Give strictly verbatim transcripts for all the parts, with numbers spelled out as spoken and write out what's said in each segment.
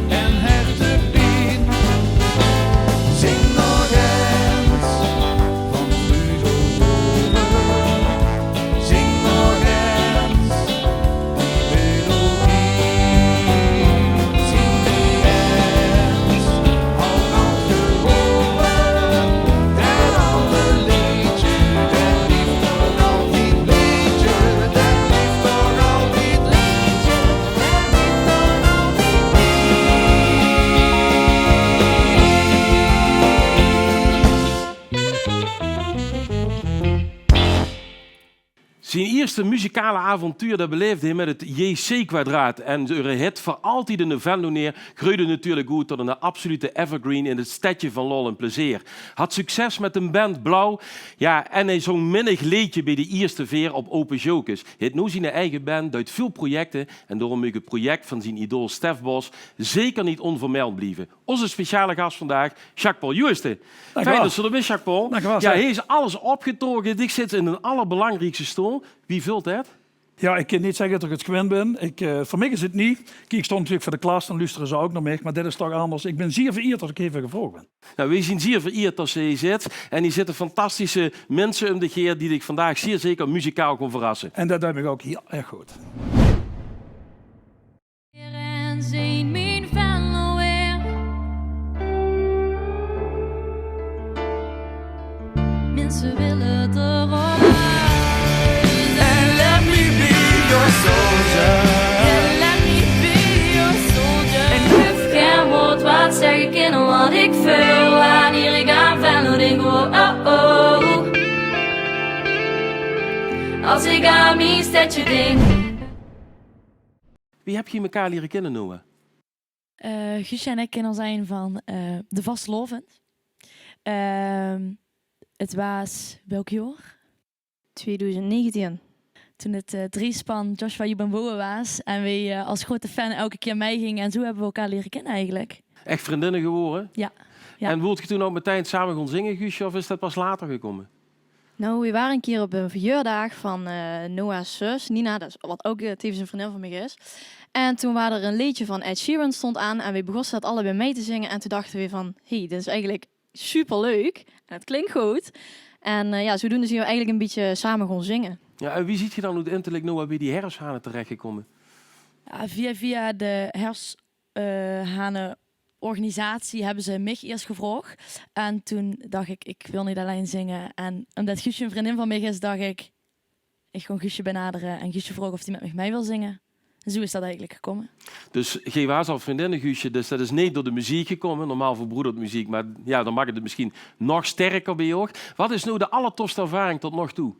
En hertepien. Zing nog ens van Ludo Boer. Zing nog ens die melodie. Zing die ens. Al gans gewore. Det aoje leedje. Det blief toch altied leedje. Det blief toch altied leedje. Zien ierste muzikale avontuur, det beleefde hae mit 't J C Kwadraat. En de hit Veur Altied eine Venlonaer greujde natuurlik oet tot eine absolute evergreen in 't stedje van lol en plezeer. Haw succes mit de band Blauw. Jao, en hae zóng minnig leedje bie de ierste veer op ope showkes. Haet noe zien eige band, duit väöl projecte en daorum maag 't project van zien idool Stef Bos zeker neet ónvermeld blieve. Ózze speciale gas vandaag, Jacques-Paul Joosten. Dankjewel. Fijn det se d'r bis, Jacques-Paul. Dankjewel, Stef. Jao, hae is alles opgetrokke. Dich zits in d'n allerbelangriekste stool. Wie veult det? Jao, ich kin neet zègke det ich 't gewend bin. Ich, eh, veur mich is 't nie. Kiek, ich stóng natuurlik veur de klas, dan loestere ze ouch nao mich. Mer dit is toch anders. Ich bin zier vereerd det ich hieëveur gevraog bin. Nou, weej zien zier vereerd det se hie zits. En hie zitte fantastische minse um dich haer die dich vandaag zier zeker muzikaal gaon verrasse. En det deit mich ouch hieël erg good. En zeen mien Venlo weer. Minse wille d'r op. And let me be your soldier. And let me be your soldier. En hoof gein waord waat zègke kinne waat ich veul. Wannier ich aan Venlo dink, oh, oh, oh. As ich aan mien stedje dink. Wie höb geej mekaar liere kinne, Noah? Eh, Guusje en ik kinne elkaar van, eh, de vastelaovend. Ehm, het waas welk jaor? Tweedoezend negentien. Toen het, eh, driespan Joshua, Joep en Boe waas en weej, eh, als grote fan elke kier mei ginge en zoe höbbe we elkaar liere kinne eigelik. Ech vriendinne gewore? Ja. Ja. En woort geej toen ouch metein same gaon zinge, Guusje, of is det pas later gekómme? Nou, we ware ein kier op ein verjaordaag van, eh, Noah's zus, Nina, det is, waat ouch, eh, tevens ein vriendin van mich is. En toen waas d'r ein leedje van Ed Sheeran stóng aan en we begóste det allebei mei te zinge. En toen dachte we van: "Hey, dit is eigelik superleuk en het klink good." En, eh, ja, zodoende zien we eigelik ein bietje same gaon zinge. Ja, en wie ziet geej dan oeteindelik, Noah, bie die Herfshane terechgekómme? Ja, via, via de Herfs-, eh, hane organisatie höbbe ze mich iers gevraog. En toen dach ik, ik wil neet allein zinge. En umdet Guusje ein vriendin van mich is, dach ik, ik gaon Guusje benadere en Guusje vraoge of die mit mich mei wil zinge. En zoe is det eigelik gekómme. Dus geej waas al vriendinne, Guusje, dus det is neet door de meziek gekómme. Normaal verbroedert meziek, mer ja, dan maak het het misschien nog sterker bie uch. Waat is noe de allertofste ervaring tot nog toe?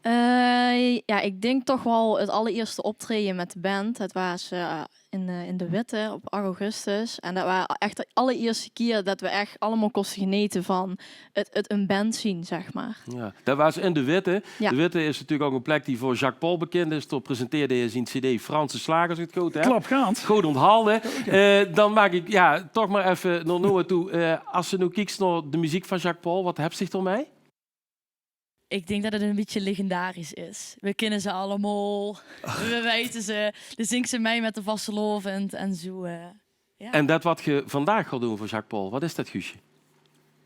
Eh, ja, ik dink toch waal het allerierste optraeje mit de band. Het waas, eh, in, eh, in de Witte op ach augustus. En det waas ech de allerierste kier det we ech allemaol kóste genete van het, het ein band zien, zeg maar. Ja, det waas in de Witte. Ja. De Witte is natuurlik ouch ein plek die veur Jacques Paul bekind is. Dao presenteerde hae zien cd Franse Slagers, es ik het good höb. Klop, gaans. Good onthalde. Oké. Eh, dan maak ik, ja, toch mer effe nao Noah toe. Eh, as se noe kieks nao de meziek van Jacques Paul, waat höbs dich dao mei? Ik dink det het ein bietje legendarisch is. We kinne ze allemaol. We weite ze. De zings ze mei mit de vastelaovend en zoe, eh, ja. En det waat geej vandaag gaot doon veur Jacques Paul, waat is det, Guusje?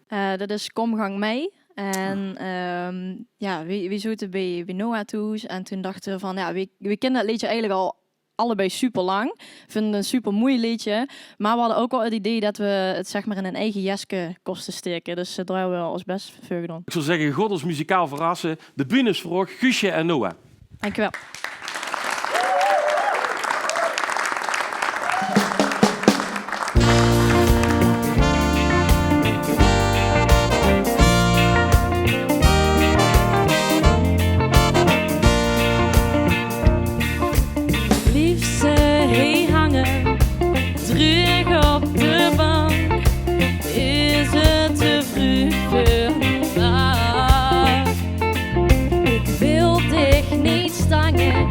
Eh, det is Kom gank mei. En, ehm, ja, we, we zote bie, bie Noah thoes en toen dachte we van, ja, we, we kinne det leedje eigelik al allebei super lang. Vinde het ein super moei leedje. Mer we hadde ouch waal het idee det we het, zeg maar, in ein eige jeske kóste steke. Dus, eh, dao höbbe we ós bes veur gedaon. Ik zou zegge, gaot ós muzikaal verrasse. De bühne is veur uch, Guusje en Noah. Dankjewel. Blief ze hie hange, trök op de bank. Is het te vreug veur die vraag? Ik wil dich neet stange,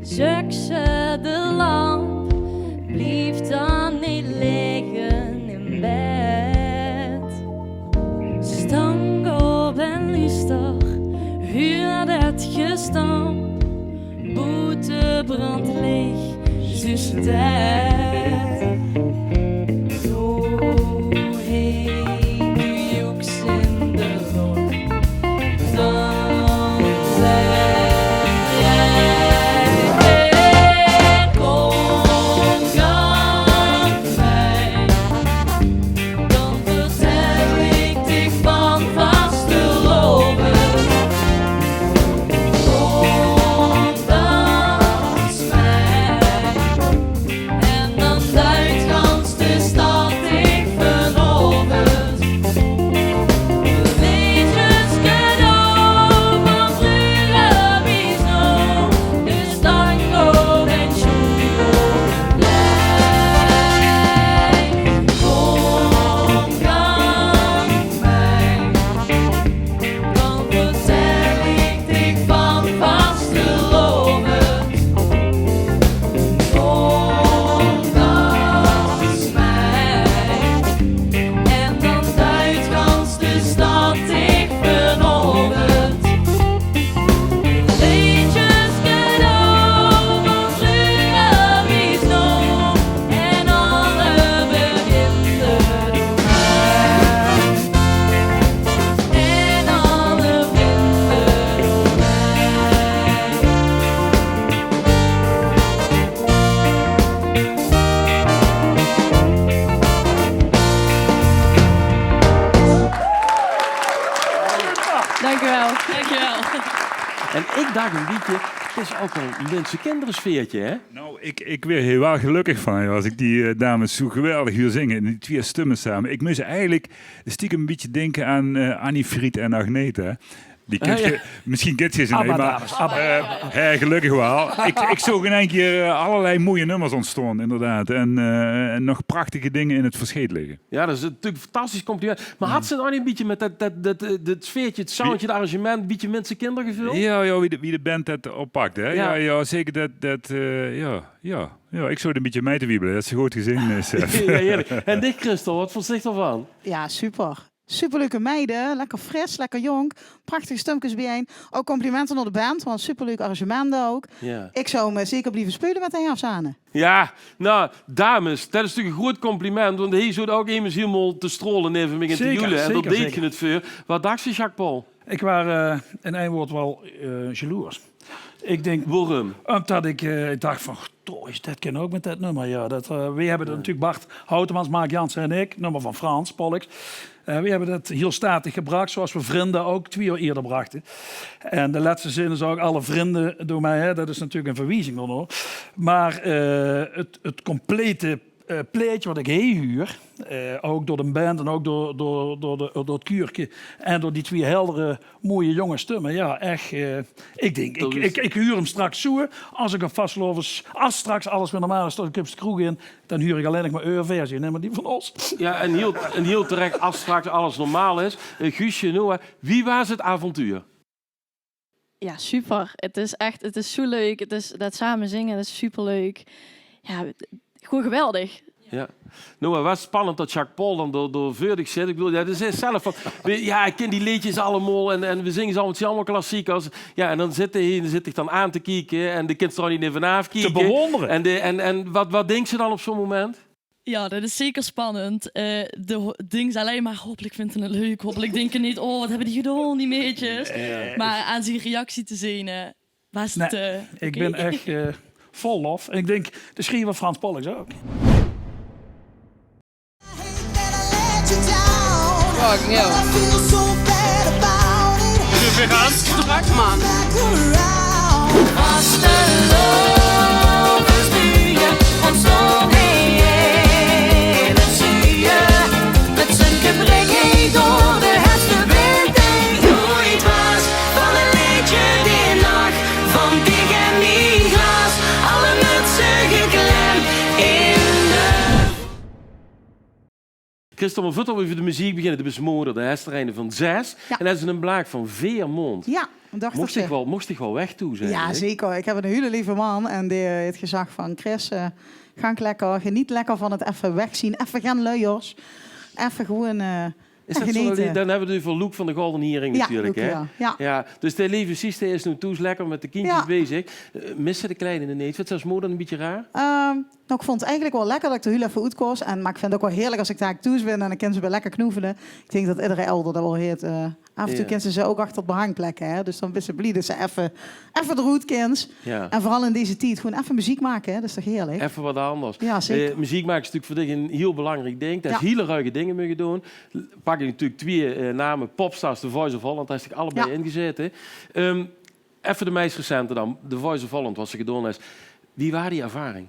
Zuukse de lamp, blief dan neet ligke in bed. Stank op en luuster, huur det gestamp. Boete brandj lich, zuus se det? Doe heen, doe joeks in de lóch. Dan zègk ich: kóm, gank mei. Dan vertèl ich dich van vastelaovend. Kóm, dans mei. En dan duit gans de stad dich vanaovend. Leedjes cadeau van vreuger, wie zo de stank op en sjoen op. Kóm, gank mei. Dan vertèl ich dich van vastelaovend. Kóm, dans mei. En dan duit gans de stad dich vanaovend. Leedjes cadeau van vreuger, wie zo. En alle vrienden. En alle vrienden. Dank u wel. Dank je wel. En ik dacht een beetje, het is ook wel een minse-kindersfeertje, hè? Nou, ik, ik werd hier wel gelukkig van, joh, als ik die eh, dames zo geweldig huur zingen. En die twee stemmen samen. Ik moest eigenlijk stiekem een beetje denken aan eh, Annie Fried en Agnetha. Die kent ge, misschien kent ge ze niet, maar eh, hè, gelukkig wel. Ik, ik zag in één keer eh, allerlei mooie nummers ontstaan, inderdaad. En eh, nog prachtige dingen in het verschiet liggen. Ja, dat is natuurlijk een fantastisch compliment. Maar had ze dan niet een beetje met dat, dat, dat, eh, dat sfeertje, het soundje, het arrangement, een beetje minse-kindergevoel? Ja, ja, wie de, wie de band dat oppakt, hè? Ja, ja, zeker dat, dat eh, ja, ja, ja. Ik zat een beetje mee te wiebelen, dat is goed gezien, eh, Sef. Ja, heerlijk. En dich, Christel, wat vond dich ervan? Ja, super. Superleuke meiden, lekker fris, lekker jonk. Prachtige stumkes bijein. Ook complimenten aan de band, want superleuk arrangementen ook. Ja. Ik zou hem eh, zeker blijven spelen met de herfsane. Ja, nou, dames, dat is natuurlijk een groot compliment, want hij zit ook immers helemaal te stralen neven mij en te joelen. En daar deed je het voor. Wat dacht je, Jacques Paul? Ik was eh, in één woord wel eh, jaloers. Ik denk, waarom? Omdat ik eh, dacht van, toch, is dat kan ook met dat nummer. Ja, dat, eh, we hebben het natuurlijk, Bart Houtemans, Mark Jansen en ik, nummer van Frans Pollux. Eh, we hebben dat heel statig gebracht, zoals we Vrienden ook twee jaar eerder brachten. En de laatste zin is ook alle vrienden door mij, hè. Dat is natuurlijk een verwijzing dan hoor. Maar eh, het, het complete eh, plaatje wat ik hier huur, eh, ook door de band en ook door, door, door, de, door het kuurke en door die twee heldere, mooie jonge stemmen. Ja, echt, eh, ik denk, ik, ik, ik huur hem straks zo, als ik op vastelaovend, als straks alles weer normaal is, tot ik op de kroeg in, dan huur ik alleen nog maar uw versie, neem maar die van ons. Ja, en heel, en heel terecht, als straks alles normaal is. Eh, Guusje, Noah, wie was het avontuur? Ja, super. Het is echt, het is zo leuk. Het is dat samen zingen, dat is superleuk. Ja, gewoon geweldig. Ja. Nou, maar wat spannend dat Jacques Paul dan door, door veur dich zit. Ik bedoel, ja, dat is zelf van, we- ja, ik ken die leedjes allemaal en, en we zingen ze allemaal, het zijn allemaal klassiekers. Ja, en dan zit hij, dan zit ik dan aan te kijken en de kind er niet even afkijken. Te bewonderen. En, de, en, en wat, wat denkt ze dan op zo'n moment? Ja, dat is zeker spannend. Eh de ho- dinkt alleen maar, hopelijk vindt hij het leuk. Hopelijk denkt hij niet, oh, wat hebben die gedaan, die meidjes. Maar aan zijn reactie te zien, eh, was het... Nee, eh, ik oké. Ben echt eh, vol lof. En ik denk, de schrijver Frans Pollux ook. Fucking hell. Strak, man. Vastelaovesbuie, ons nog heen in het zuie. Met z'n gebrik heen door de herfste wind heen. Nooit was van een leedje die nacht van dich en mien glaas. Alle mutsen geklemd in de Christel, mer veurdet v'r euver de meziek beginne, de bis moder, de hester eine van zes. Ja. En det is ein blaag van veer maond. Ja, dacht ich waal. Mochs dich waal weg toe zègke, ja, zeker. Ich höb eine hiele leve man en dae haet gezag van: "Chris, eh, gank lekker, geneet lekker van 't effe weg zien. Effe gein luiers. Effe gewoon, eh, is det zo'n lied? Dan höbbe v'r 't euver Loek van de Golden Hearing natuurlik, hè? Ja, ja. Ja, dus de leve Sies, dae is noe thoes lekker mit de kindjes bezig. Eh, mis se de kleine neet? Vinjs se det es moder ein bietje raar? Ehm, nou, ich vónd 't eigelik waal lekker det ich d'r hiel effe oet kós. En, mer ich vinj 't ouch waal heerlik es ich dan thoes bin en dan kins se weer lekker knoevele. Ich dink det iedere elder det waal haet. Eh, aaf en toe kins se ze ouch achter 't behang plekke, hè. Dus dan bis se blie det se effe, effe d'roet kins. Ja. En veural in deze tied gewoon effe meziek make, hè. Det is toch heerlik? Effe waat anders. Ja, zeker. Eh, meziek make is natuurlik veur dich ein hiel belangriek ding. Doe höbs hiel ruige dinger moge doon. Pak ich natuurlik twieë, eh, name, Popstars, The Voice of Holland, dao höbs se dich allebei in gezaete. Ehm, effe de meis recente dan, The Voice of Holland, waat se gedoon höbs. Wie waar die ervaring?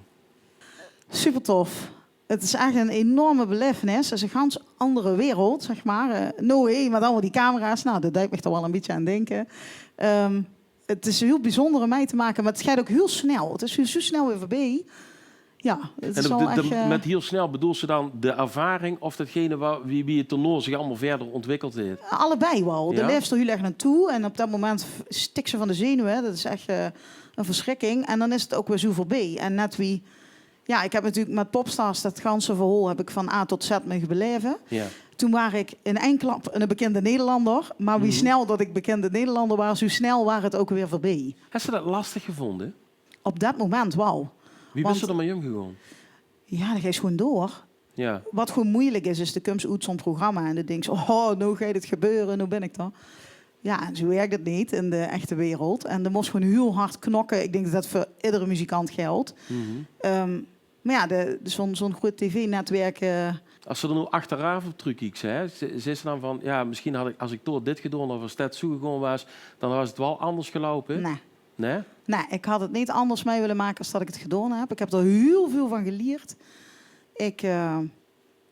Super tof. 't Is ech ein enorme belaevenis. 't Is ein gans anger wereld, zeg maar. Eh, no way, mit allemaol die camera's. Nou, det deit mich d'r waal ein bietje aan dinke. Ehm, 't Is hiel biezónder óm mei te make, mer 't geit ouch hiel snel. 't Is hiel, zo snel weer veurbie. Ja, 't is waal ech, eh, mit hiel snel bedoels se dan de ervaring of datgene wa-, wie, wie 't tenor zich allemaol wiejer ontwikkeld haet? Allebei waal. Ja? De laefs d'r hiel erg naartoe en op det moment f-, stiks se van de zenuwe, hè. Det is ech, eh, ein versjrikking. En dan is 't ouch weer zo veurbie. En net wie, ja, ich höb natuurlik mit Popstars det ganse verhaol höb ich van A tot Z moge belaeve. Ja. Toen waar ich in ein klap eine bekinde Nederlander, mer wie snel det ich bekinde Nederlander waar, zo snel waar 't ouch weer veurbie. Höbs se det lastig gevónje? Op det moment waal. Wie bis se d'r mit ómgegange? Ja, dan geis se gewoon door. Ja. Waat gewoon meujelik is, is de kums oet zo'n programma en dan dinks se: "Oh, no geit 't gebeure, no bin ich d'r." Ja, en zo werk det neet in de echte wereld. En dan mós se gewoon hiel hard knokke. Ich dink det det veur iedere muzikant geldj. Ehm, mer ja, de, de, zo'n, zo'n groeat tv-netwerk, eh, As se d'r noe achteraaf op trökkieks, hè, ze-, zaes se dan van: "Ja, misschien had ik, as ik toen dit gedoon had, of as det zo gegange waas, dan waas 't waal anders geloupe"? Nae. Nae? Nae, ich had 't neet anders mei wille make es det ich 't gedoon höb. Ich höb d'r hiel väöl van gelierd. Ich, eh,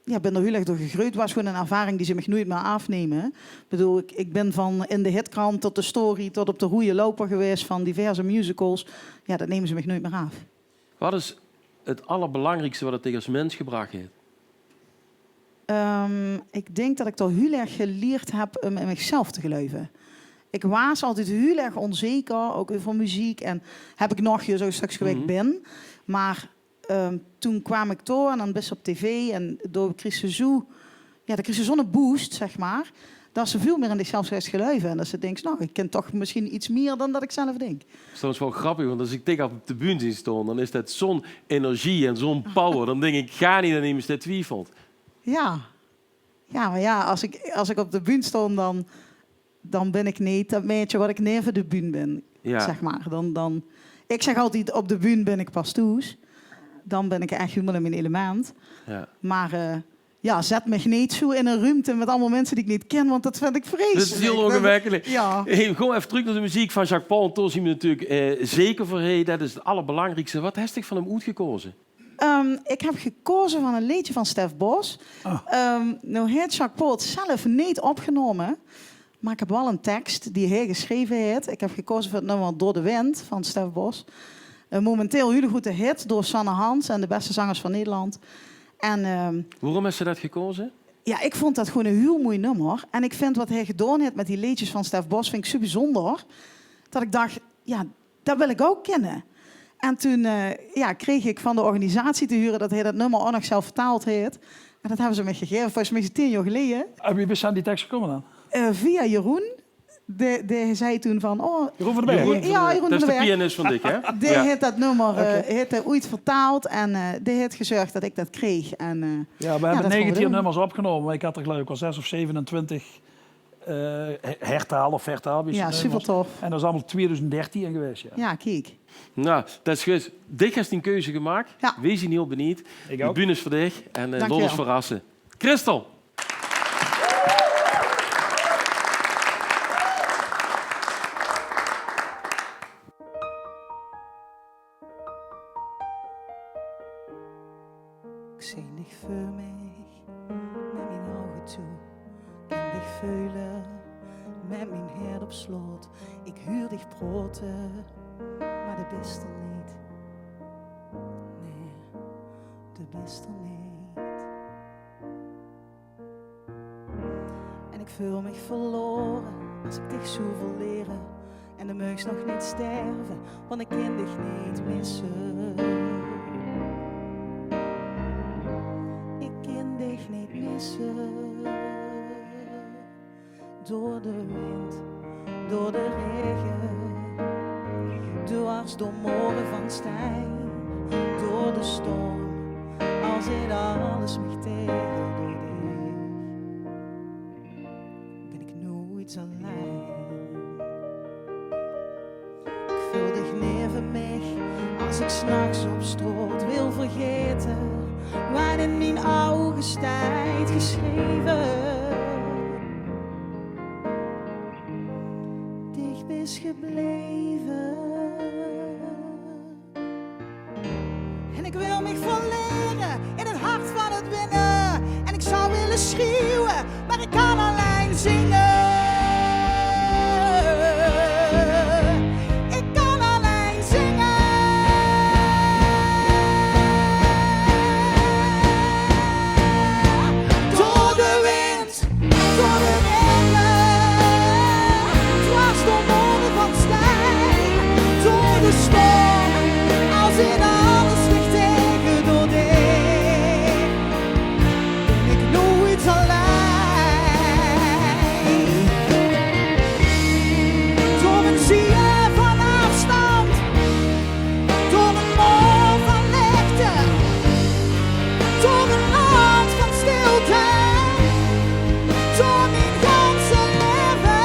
ja, bin d'r hiel erg door gegreujd. Waas gewoon ein ervaring die ze mich noeit mier aafnumme. Ich bedoel, ich, ich bin van in de hitkrant tot de story, tot op de roeje louper gewaes van diverse musicals. Ja, det numme ze mich noeit mier aaf. Waat is 't allerbelangriekste waat 't dich es mins gebrach haet? Ehm, ich dink det ich d'r hiel erg gelierd höb óm in michzelf te geluive. Ich waas altied hiel erg ónzeker, ouch euver meziek. En höb ich nog, zo'n stökske wie ich bin. Mer, ehm, toen kwaam ich door en dan bis se op tv en dao kriegs se zo, ja, dan kriegs se zo'n boost, zeg mer. Det se väöl mier in dichzelf geis geluive. En det se dinks: "Nou, ich kin toch misschien get mier dan det ich zelf dink." Det is trouwens waal grappig, want as ich dich op de bühne zeen staon, dan is det zo'n energie en zo'n power. Dan dink ich: "Gaar neet aan emes dae twiefelt." Ja. Ja, mer ja, as ich, as ich op de bühne staon, dan, dan bin ich neet det maedje waat ich neve de bühne bin, zeg mer. Dan, dan, ich zeg altied: "Op de bühne bin ich pas thoes." Dan bin ich ech hielemaol in mien element. Ja. Mer, eh, ja, zet mich neet zo in ein ruumte mit allemaol minse die ich neet kin, want det vinj ich vreselijk. Det is hiel óngemekkelik. Ja. Hey, gaon v'r effe trök nao de meziek van Jacques Paul. En dao zeen v'r natuurlik, eh, zeker veur. Hey, det is 't allerbelangriekste. Waat höbs dich van häöm oetgekoze? Ehm, ich höb gekoze van ein leedje van Stef Bos. Ehm, noe haet Jacques Paul 't zelf neet opgenómme, mer ich höb waal ein teks die hae gesjreve haet. Ich höb gekoze veur 't nummer Door de Wind van Stef Bos. Eh, momenteel hiel groete hit door Sanne Hans en de beste zangers van Nederland. En, ehm, Waorom höbs se det gekoze? Ja, ich vónd det gewoon ein hiel moei nummer. En ich vinj waat hae gedaon haet mit die leedjes van Stef Bos, vinj ich zo biezónder, det ich dach: ja, det wil ich ouch kinne. En toen, eh, ja, kreeg ich van de organisatie te hure det hae det nummer ouch nog zelf vertaald haet. En det höbbe ze mich gegaeve, volges mich is 't tieën jaor geleje. En wie bis se aan die teks gekómme dan? Eh, via Jeroen. Dae, dae zag toen van, oh, Jeroen van den Berg? Ja, Jeroen van den Berg. Det is de pianist van dich, hè? Dae haet det nummer, eh, haet 'r oeit vertaald en, eh, dae haet gezörg det ich det kreeg. En, eh, ja, v'r höbbe negentieën nummers opgenómme, mer ich had d'r, geluif ich, waal zes of zevenentwintig, eh, he-, hertaald of vertaald. Ja, super tof. En det is allemaol twieëdoezend dertieën gewaes, ja. Ja, kiek. Nou, det is good. Dich höbs dien keuze gemaak. Ja. V'r zeen hiel benuujd. De bühne is veur dich en, eh, laot ós verrasse. Christel! Ich zeen dich veur mich, mit mien ouge toe. Kin dich veule, mit mien hert op slot. Ich huur dich praote, mer de bis d'r neet. Nae, de bis d'r neet. Veul mich verlore as ik dich zoe verlere. En de meugs nog neet sterve, want ik kin dich neet misse. Ik kin dich neet misse. Door de wind, door de rege, dwars door more van stein, door de storm, al zit alles mich tege, door dich bin ik noeits allein. Ik veul dich neve mich as ik 's nachs op straot wil vergaete wat in mien ouge steit geschreve. Dich bis gebleve. En ik wil mich verlere in het hart van het winne. En ik zou wille schreeuwe, maar ik kan allein zinge. Ik kan allein zinge. Door de wind, door de regen, dwars door more van stein, door de storm, al zit alles mich tege, door dich bin ik noeits allein. Door een zee van afstand, door een mol van leegte, door een land van stilte, door mien ganse leve.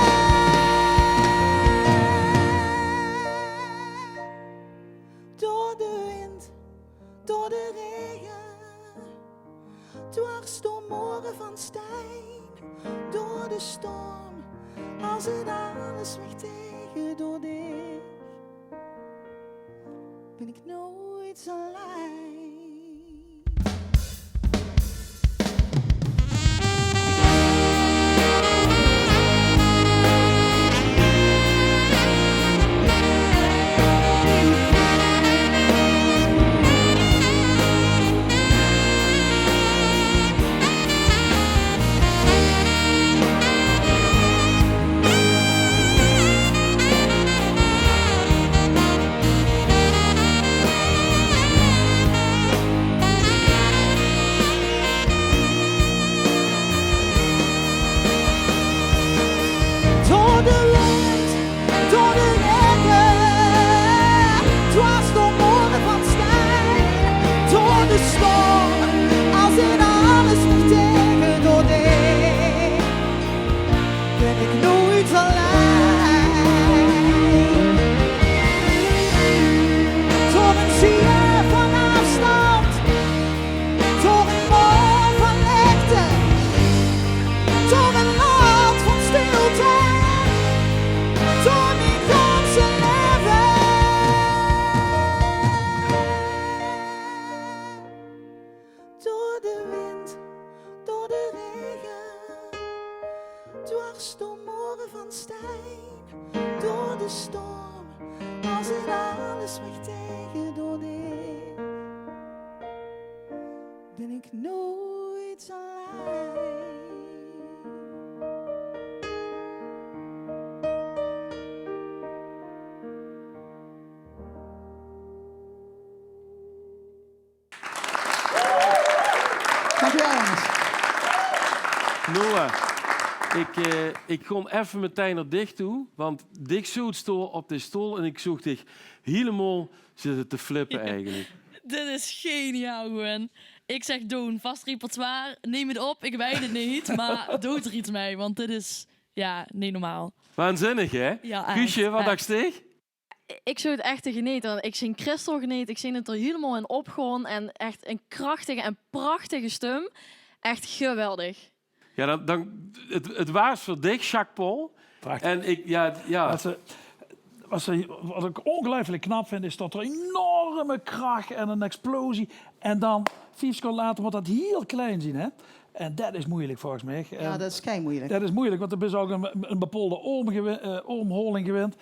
Door de wind, door de regen, dwars door more van stein, door de storm, al zit alles mich tege, door dich bin ik noeits allein. Door de wind, door de regen, dwars door more van stein, door de storm, al zit alles mich tege, door dich bin ik noeits allein. Door een zee van afstand, door een mol van leegte, door een land van stilte, door mien ganse leve. Door de wind, door de regen, dwars door more van stein, door de storm, al zit alles mich tege, door dich bin ik noeits allein. Dankjewel, jongens. Noah, ik, eh, ik gaon effe metein nao dich toe, want dich zoot dao op de stool en ik zoog dich hielemaol zitte te flippe eigelik. Dit is geniaal gewoon. Ik zeg: Doon, vast repertoire, neem het op, ik weit het neet, maar doot er iets mei, want dit is, ja, neet normaal. Waanzinnig, hè? Ja, echt, Guusje, wat dachs dich? Ik zoot het echt te genete, want ik zeen Christel genete, ik zeen het er hielemaol in opgaon en echt een krachtige en prachtige stum. Echt geweldig. Ja, dan, dan, het, het waas veur dich, Jacques Paul. Prachtig. En ik, ja, ja. Wat ze, wat ze, wat ik ongeluifelik knap vind, is tot er enorme krach en een explosie en dan vief seconde later wordt dat hiel klein zien, hè? En dat is moeilijk volgens mich. Ja, en dat is kei moeilijk. Dat is moeilijk, want er is ook een, een bepaalde oomgewi-, eh, oomholing gewend.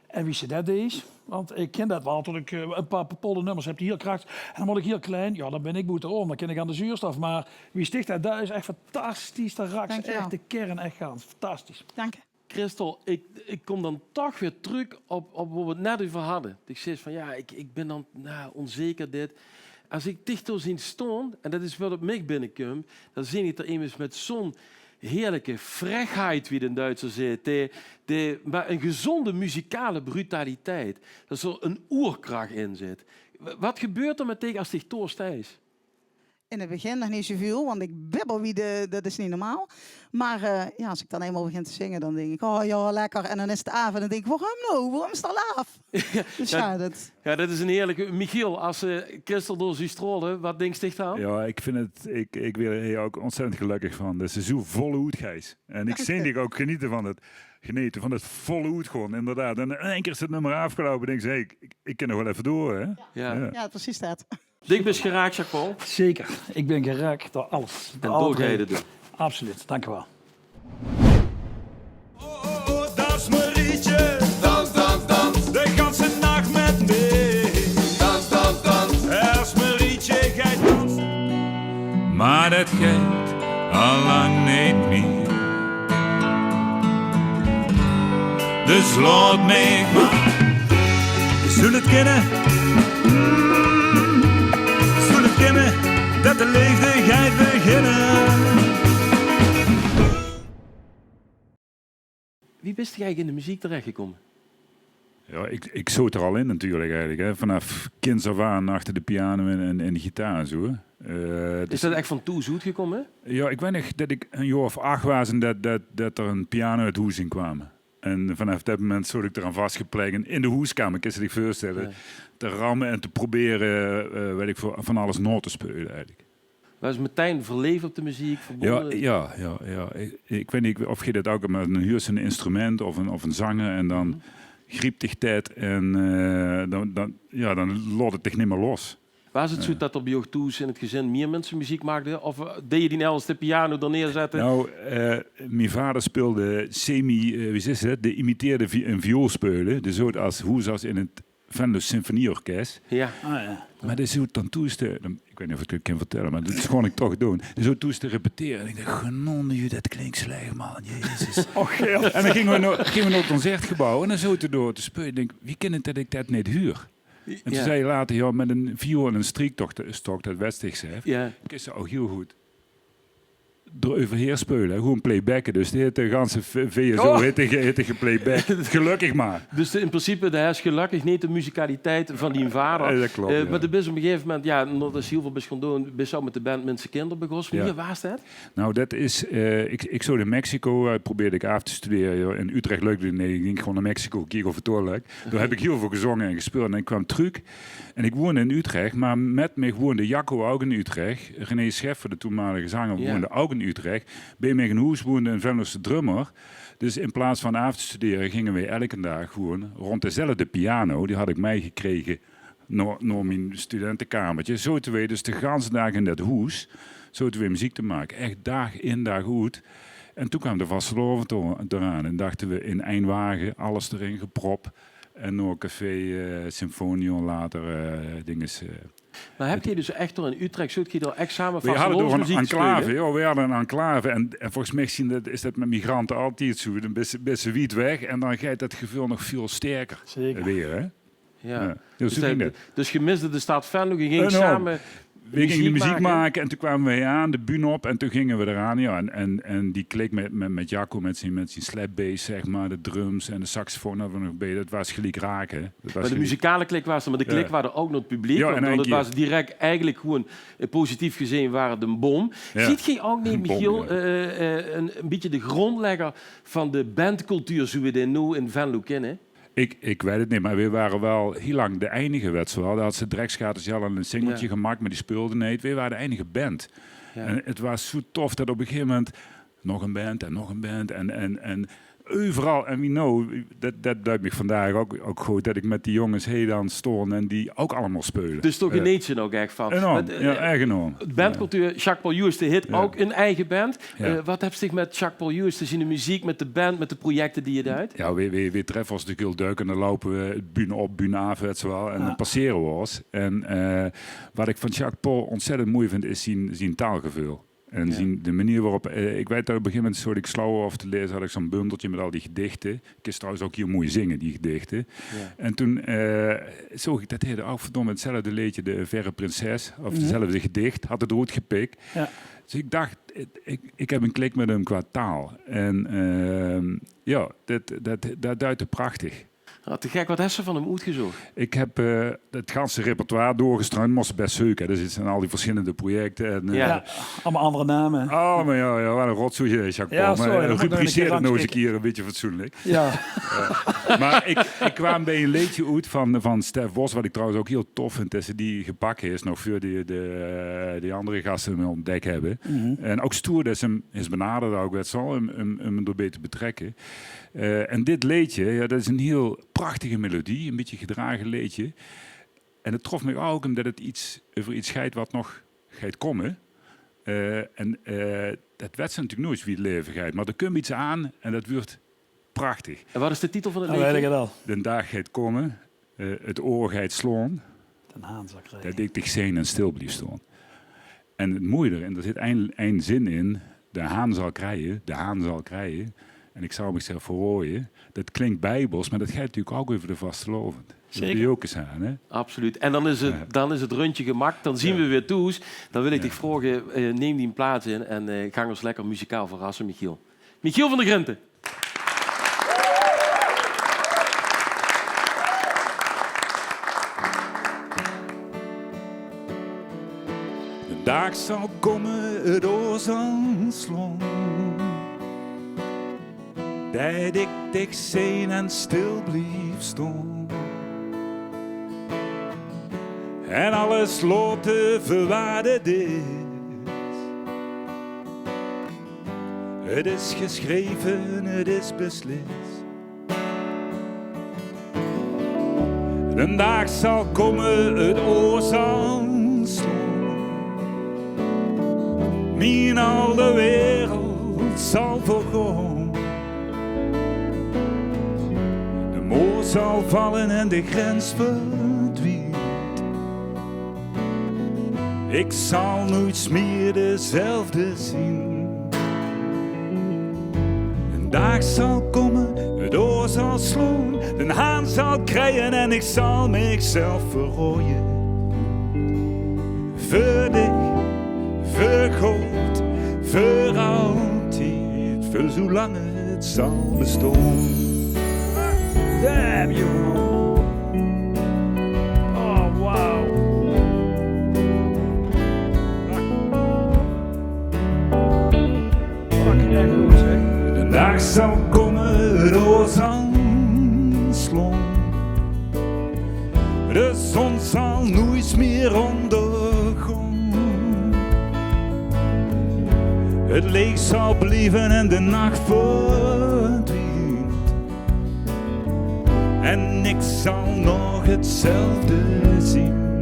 En wie se det deis, want ik kin det waal, tot ik eh, een paar bepaalde nummers heb die hiel krachtig. En dan mót ik hiel klein, ja, dan bin ik boete om, dan kin ik aan de zuurstof. Maar wie se dich det deis, is echt fantastisch. Dan raaks se echt de kern echt gans. Fantastisch. Dank je. Christel, ik, ik kom dan toch weer truuk op, op wat we het net over hadden. Ik zei van, ja, ik, ik bin dan nou, onzeker dit. Als ik dich toen zien stoon, en dat is wat op mich binnenkomt, dan zing ik er immers met zo'n heerlijke frechheid, wie de Duitser zegt, die, die, maar een gezonde muzikale brutaliteit. Dat er een oerkracht in zit. W- Wat gebeurt er met dich als dich toorstijs? In het begin nog niet zoveel, want ik bibbel wie de, dat is niet normaal. Maar eh, ja, als ik dan eenmaal begin te zingen, dan denk ik, oh ja, lekker. En dan is het af en dan denk ik, waarom nou? Waarom is het al af? Dus ja, dat... Ja, dat is een heerlijke... Michiel, als ze Christel door zien strollen, wat denkt dich dan? Ja, ik vind het, ik, ik word hier ook ontzettend gelukkig van. Dat ze zo voluit geis. En ik zing die ook genieten van het, genieten van het voluit gewoon, inderdaad. En in één keer is het nummer afgelopen, denk ik, hey, ik, ik kan nog wel even door, hè? Ja. Ja, precies dat. Dich bis geraakt, Jacques Paul. Zeker, ik bin geraakt door alles. En door geide doen. Absoluut, dank u wel. Oh, oh, oh, dat is Marietje. Dans, dans, dans. De ganse nacht met mich. Dans, dans, dans. Daar is Marietje, gij dans. Maar dat geit al lang niet meer. Dus laat mij maar. Zou het kunnen? Mm, zou het kunnen dat de leefde gaat beginnen? Wie bist dich eigenlijk in de muziek terechtgekomen? Ja, ik, ik zoot er al in natuurlijk eigenlijk. Hè. Vanaf kinds af aan achter de piano en, en, en de gitaar en zo. Hè. Eh, Is dat echt van toes oetgekomen? Ja, ik weet nog dat ik een jaar of acht was en dat, dat, dat er een piano het hoes in kwam. En vanaf dat moment zat ik eraan vastgeplakt en in de hoeskamer, kan je zich voorstellen, te rammen en te proberen, eh, weet ik veel, van alles na te spelen eigenlijk. Was meteen verleefd op de muziek, Ja, verbonden? ja, ja, ja. Ik, ik weet niet of je dat ook hebt, maar dan huurt ze een instrument of een, of een zanger en dan griep dich dat en eh, dan, dan, ja, dan laat het dich niet meer los. Was het zo dat er bij jou thuis in het gezin meer mensen muziek maakten? Of eh, deed je die net als de piano er neerzetten? Nou, eh, mijn vader speelde semi, eh, wie is het, de imiteerde vi een viool spelen. Dus zo als, hoe zoals in het Venlo Symfonieorkest. Ja. Ah, ja. Maar dat is hoe dan toeste. Ik weet niet of ik het kan vertellen, maar dat is gewoon ik toch doen. Dus zo toeste repeteren. En ik dacht, genonde, joh, dat klinkt slecht, man. Jezus. Och, ja. En dan gingen we, naar, gingen we naar het concertgebouw en dan zoten we door te spelen. Ik denk, wie kan het dat ik dat niet huur? En toen Ja. zei hij later, ja, met een viool en een striekstok, stok, dat wist ik zelf. Ja. Kun je ook heel goed eroverheen spelen. Gewoon playbacken. Dus die heeft de ganse V- V S O Oh. heeft tegen, heeft tegen playback. Gelukkig maar. Dus de- in principe, de is gelukkig niet de muzikaliteit van die vader. Ja, dat klopt, Eh, ja. Maar de bis op een gegeven moment, ja, omdat je heel veel best gaan doen, bis je ook met de band Minse Kinder begos. Ja. Wie was dat? Nou, dat is, eh, ik, ik zat in Mexico, eh, probeerde ik af te studeren. Joh. In Utrecht leuk, nee, ik ging gewoon naar Mexico, kiek of het doorleek. Daar heb ik heel veel gezongen en gespeeld. En ik kwam terug en ik woonde in Utrecht, maar met mij woonde Jacco ook in Utrecht. René Scheffer, de toenmalige zanger, Ja. woonde ook in Utrecht. Bij mij in hoes woonde een Venlose drummer. Dus in plaats van af te studeren gingen wij elke dag gewoon rond dezelfde piano. Die had ik meegekregen naar, naar mijn studentenkamertje. Zoten wij dus de ganse dag in dat hoes. Zoten wij muziek te maken. Echt dag in, dag uit. En toen kwam de vastelaovend er- eraan. En dachten we in één wagen, alles erin gepropt. En naar café eh Symfonion later eh dinges. eh. Maar heb je dus echt door in Utrecht, zult je daar echt samen We hadden door een vastelaovesmuziek enclave, spelen? Joh, we hadden een enclave. En, en volgens mij zien dat, is dat met migranten altijd zo. Dan ben je, ben je wiet weg en dan gaat dat gevoel nog veel sterker Zeker. weer, hè? Ja. Ja. Dus, Zo ging de- dat. dus je miste de stad Venlo, je ging Eh, nou, samen We gingen muziek maken. maken. En toen kwamen we aan de bühne op en toen gingen we eraan. Ja, en, en, en die klik met, met, met Jacco, met zijn, met zijn slapbass, zeg maar, de drums en de saxofoon hadden we nog bij. Dat was gelijk raken. Dat was Maar de gelijk- muzikale klik was er, maar de klik Ja. waren ook naar het publiek. Ja, Want in één want het keer. Was direct eigenlijk gewoon eh, positief gezien waren het een bom. Ja. Ziet gij ook niet, Een bom, Michiel, ja. eh, eh, een, een beetje de grondlegger van de bandcultuur zoals we die nu in Venlo kennen? Ik, ik weet het niet, maar we waren wel heel lang de enige, weet je wel. Daar had ze Dreksgaters al een singeltje Ja. gemaakt, maar die speelden niet. We waren de enige band. Ja. En het was zo tof dat op een gegeven moment nog een band en nog een band. En, en, en euveral, en wie noe, det, det duit mich vandaag ouk, ouk good, det ich mit die jónges hie dan stoon en die ouk allemaol speule. Dus toch geneet ze ouk ech van. Enorm, jao, ech enorm. Bandcultuur, Jacques Paul Joosten haet ouk ein eige band. Eh, wat höbs dich mit Jacques Paul Joosten, zien meziek, mit de band, mit de projecte die hae deit? Jao, weej, weej, weej treffe ós natuurlik hieël dök en dan loupe weej bühne op, bühne aaf, weits se waal. En dan passere weej ós. En, eh, wat ich van Jacques Paul ontzettend moei vind, is zien, zien taalgeveul. En zien, de manier waorop, eh, ich weit det op ein gegaeve moment, zoot ich Slauwhof te laeze, had ich zoe'n bundeltje mit al die gedichte. Kins trouwens ouk hieël moei zinge, die gedichte. Jao. En toen, eh, zoog ich det hae ouk verdomme hetzelfde leedje, De Verre Prinses, of hetzelfde gedich, had 't d'r oet gepik. Jao. Dus ich dach, ich, ich, ich höb ein klik mit häöm qua taal. En, ehm, jao, det, det, det duit 'r prachtig. Ah, te gek, wat höbs se van häöm oetgezoch? Ich höb, eh, 't ganse repertoire doorgestruind, mós se bès zeuke, hè. D'r zeen al die versjillende projecte en, eh, allemaol anger name. Allemaol, jao, jao, wat ein rotzooi, eh, Jacques Paul. Mer, eh, rubriceer 't nog ins ein kieër ein bietje fatsoenlik. Jao. Mer ich, ich kwaam bie ein leedje oet van, van Stef Bos, wat ich trouwens ouk hieël tof vind, det se die gepak höbs, nog veur die, de, eh, die anger gaste 'm ontdek höbbe. En ouk stoer det se 'm höbs benaderd, ouk, weits se waal, um, um, um 'm d'rbie te betrekke. Eh, en dit leedje, jao, det is ein hieël prachtige melodie, ein bietje gedrage leedje. En 't trof mich ouk umdet 't get euver get geit wat nog geit kómme. Eh, en, eh, det weits se natuurlik noeits wie 't laeve geit. Mer d'r kump get aan en det wuuert prachtig. En wat is de titel van 't leedje? D'n daag geit kómme, eh, 't oor geit slaon. D'n haan zal krieje. Det ich dich zeen en stil blief staon. En 't moeie d'rin, d'r zit ein, ein zin in. De haan zal krieje, de haan zal krieje. En ich zal mich zelf verroeje. Det klink bijbels, mer det geit natuurlik ouk euver de vastelaovend. Zeker. De jokers aan, hè? Absoluut. En dan is 't, dan is 't rundje gemaak. Dan zien weej weer thoes. Dan wil ich dich vraoge, eh, nim dien plaats in en, eh, gank ós lekker muzikaal verrasse, Michiel. Michiel van der Grinten. D'n daag zal kómme, 't oor zal slaon, det ich dich zeen en stil blief staon. En alles laote veur wat 't is. 't Is gesjreve, 't is beslis. D'n daag zal kómme, 't oor zal slaon. Mien alde wereld zal vergaon. De moor zal valle en de grens verdwienj. Ich zal noeits mier dezelfde zien. D'n daag zal kómme, 't oor zal slaon, d'n haan zal krieje en ich zal mich zelf verroeje. Veur dich, veur good, veur altied, veur zoelang 't zal bestaon. Damn you. Oh, wow. Fucking echt good, zeg. D'n daag zal kómme, 't oor zal slaon. De zon zal noeits mier óngergaon. 't Leech zal blieve en de nach verdwienj. En ich zal nog 'tzelfde zien.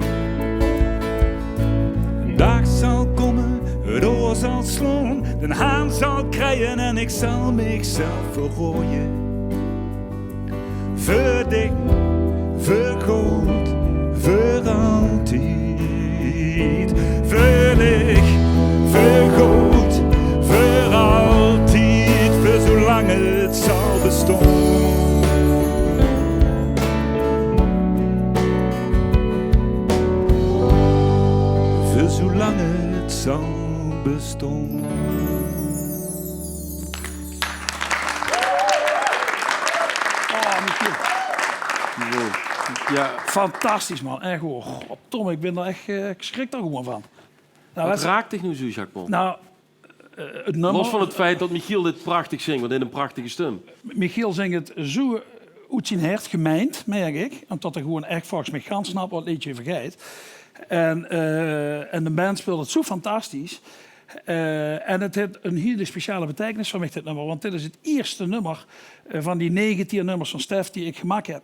D'n daag zal kómme, 't oor zal slaon, d'n haan zal krieje en ich zal mich zelf verroeje. Veur dich, veur good, veur altied. Veur dich, veur good, veur altied. Veur zoelang 't zal bestaon. Veur zoelang 't zal bestaon. Oh, Michiel. Wow. Jao. Fantastisch, man. Echt, hoor. Goddomme, ich bin d'r echt, eh, ich sjrik d'r gewoon van. Nou, wat raak dich noe zoe, Jacques Paul? Nou, eh, 't nummer. Los van 't feit det Michiel dit prachtig zingk, want hae haet ein prachtige stum. Michiel zingk 't zoe oet zien hert gemeind, merk ich. Umdet hae gewoon echt volges mich gans snap waat 't leedje euver geit. En, eh, en de band speelt 't zoe fantastisch. Eh, en het haet 'n hiel speciale beteikenis veur mich, dit nummer. Want dit is het ierste nummer, eh, van die negentien nummers van Stef die ik gemaak heb.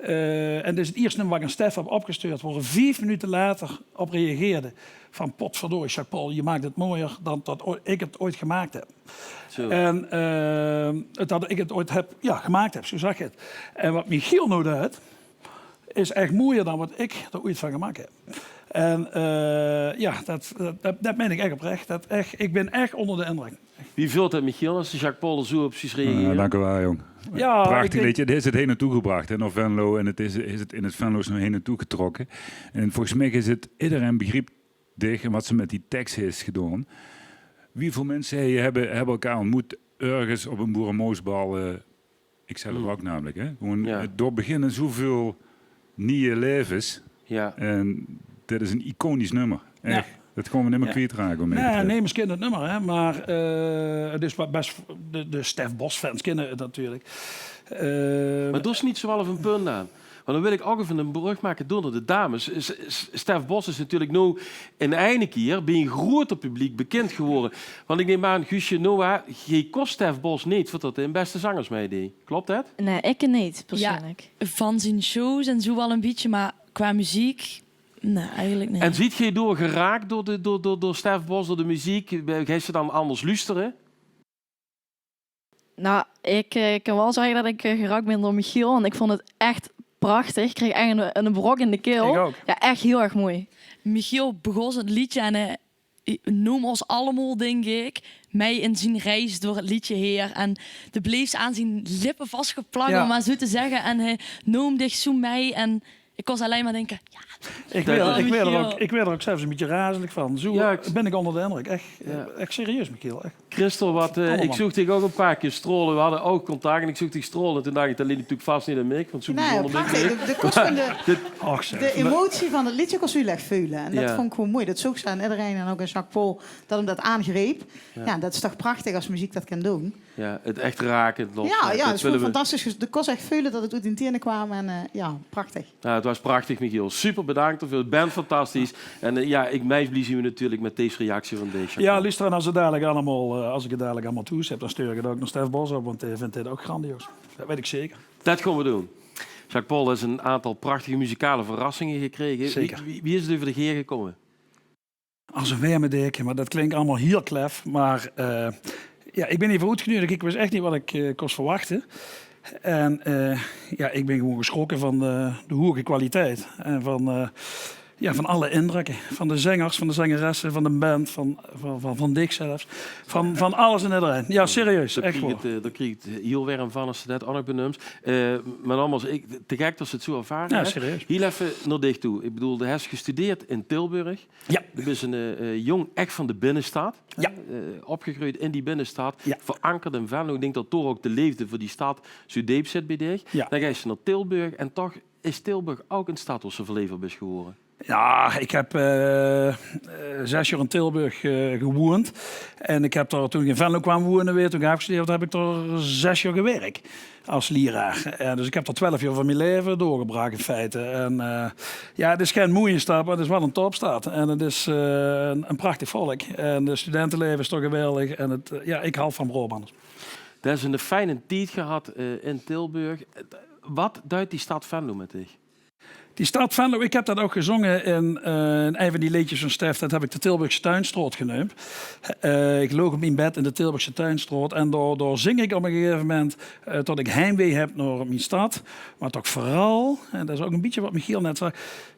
Eh, en dit is het ierste nummer wat ik aan Stef heb opgestuurd, wo er vief minuten later op reageerde van: "Potverdorie, Jacques Paul, je maakt het mooier dan dat o-, ik het ooit gemaakt heb." Zo. En, eh, het dat ik het ooit heb, ja, gemaakt heb, zo zag het. En wat Michiel nou deed, is echt mooier dan wat ik er ooit van gemaakt heb. En, eh, ja, dat, dat, dat, dat meen ik echt oprecht. Dat echt, ik ben echt onder de indruk. Wie veult het, Michiel, as de Jacques Paul zo op zich reageert? Ja, dank u wel, jong. Ja, prachtig liedje. Het is het heen en toe gebracht, hè, naar Venlo. En het is, is het in het Venlo's naar heen en toe getrokken. En volgens mij is het, iedereen begrijpt dich en wat ze met die tekst is gedaan. Wieväöl mensen hebben, hebben elkaar ontmoet ergens op een boeremoosbal, eh, ik zelf ook namelijk, hè? Gewoon, eh, door beginnen zoveel nieuwe levens. Ja. En dit is een iconisch nummer. Echt. Dat gaan we nimmer kwijtraken, om eerlijk te zijn. Nee, nemers kint het nummer, hè, maar, eh, het is best, de, de Stef Bos fans kennen het natuurlijk. Eh, maar dat is niet zo half een punt aan. Want dan wil ik ook even een brug maken door naar de dames. S- S- Stef Bos is natuurlijk nou in eine keer bij een groter publiek bekend geworden. Want ik neem aan, Guusje, Noah, geej kos Stef Bos niet, voordat hij een beste zangers meedeed. Klopt dat? Nee, ik niet, persoonlijk. Ja, van zien shows en zo wel een beetje, maar qua muziek, nee, eigenlijk niet. En ziet geej door geraakt door, de, door, door, door Stef Bos, door de muziek? Geej ze dan anders luisteren? Nou, ik, eh, kan wel zeggen dat ik, eh, geraakt ben door Michiel, want ik vond het echt prachtig. Ik kreeg echt een, een brok in de keel. Ik ook. Ja, echt heel erg mooi. Michiel begos het liedje en, eh, noom ons allemaal, denk ik, mee in zien reis door het liedje heer. En de bleefs aan zien lippen vastgeplakt, om maar zo te zeggen. En hij noom dich zo mee en ik kon alleen maar denken, ja, ik werd, ik werd er ook, ik werd er ook zelfs een beetje razelig van. Zo ben ik onder de indruk. Echt, echt serieus, Michiel. Echt. Christel, wat, eh, ik zoog dich ook een paar keer stralen. We hadden oogcontact en ik zoog dich stralen. En toen dacht ik, dat ligt natuurlijk vast niet aan mij, want zo bijzonder ben ik niet. De, de, kost van de, de emotie van het liedje kost u echt veulen. En dat vond ik gewoon mooi. Dat zoog ze aan iedereen en ook aan Jacques Paul, dat hem dat aangreep. Ja, dat is toch prachtig als muziek dat kan doen. Ja, het echt raken. Ja, ja, dat is gewoon fantastisch. De kost echt veulen dat het uit die tienen kwam. En, eh, ja, prachtig. Nou, het was prachtig, Michiel. Super bedankt. Of het bent fantastisch. En, eh, ja, ik meis blie zien we natuurlijk met deze reactie van deze. Ja, luister, en als, het dadelijk allemaal, eh, als ik het dadelijk allemaal thuis heb, dan stuur ik het ook naar Stef Bos op, want hij vindt dit ook grandioos. Dat weet ik zeker. Dat gaan we doen. Jacques Paul, dat is een aantal prachtige muzikale verrassingen gekregen. Zeker. Wie, wie, wie is het over de geer gekomen? Als een werme deken, maar dat klinkt allemaal heel klef. Maar, eh, ja, ik ben hiervoor uitgenodigd. Ik wist echt niet wat ik, eh, kon verwachten. En, eh, ja, ik ben gewoon geschrokken van de, de hoge kwaliteit. En van, eh, ja, van alle indrukken. Van de zengers, van de zengeressen, van de band, van, van, van, van dich zelfs. Van, van alles en iedereen. Ja, serieus. Echt waar. Daar krieg ik het, eh, daar krieg ik het heel werm van als ze dat ook nog benums. Eh, maar nogmaals, ik, te gek dat ze het zo ervaren. Ja, serieus. Heel even naar dich toe. Ik bedoel, de hebt gestudeerd in Tilburg. Ja. Du bis een, eh, eh, jong echt van de binnenstad. Ja. Eh, opgegroeid in die binnenstad. Ja. Verankerd in Venlo. Ik denk dat door ook de leefde voor die stad zo deep zit bij dich. Ja. Dan geis se naar Tilburg en toch is Tilburg ook een stad waar se verleefd op bis geworden. Ja, ik heb, eh, eh, zes jaar in Tilburg, eh, gewoond. En ik heb daar, toen ik in Venlo kwam wonen weer, toen ik heb gestudeerd, heb ik daar zes jaar gewerkt als leraar. Eh, dus ik heb daar twelf jaar van mijn leven doorgebracht in feite. En, eh, ja, het is geen mooie stad, maar het is wel een topstad. En het is, eh, een, een prachtig volk. En de studentenleven is toch geweldig. En het, eh, ja, ik hou van Brabanders. Daar is een fijne tijd gehad, eh, in Tilburg. Wat duidt die stad Venlo met dich? Die stad Venlo, ik heb dat ook gezongen in, eh, in een van die leedjes van Stef. Dat heb ik de Tilburgse Tuinstraat geneumd. Eh, ik loog op mijn bed in de Tilburgse Tuinstraat en daar, daar zing ik op een gegeven moment, eh, dat ik heimwee heb naar mijn stad. Maar toch vooral, en dat is ook een beetje wat Michiel net zei,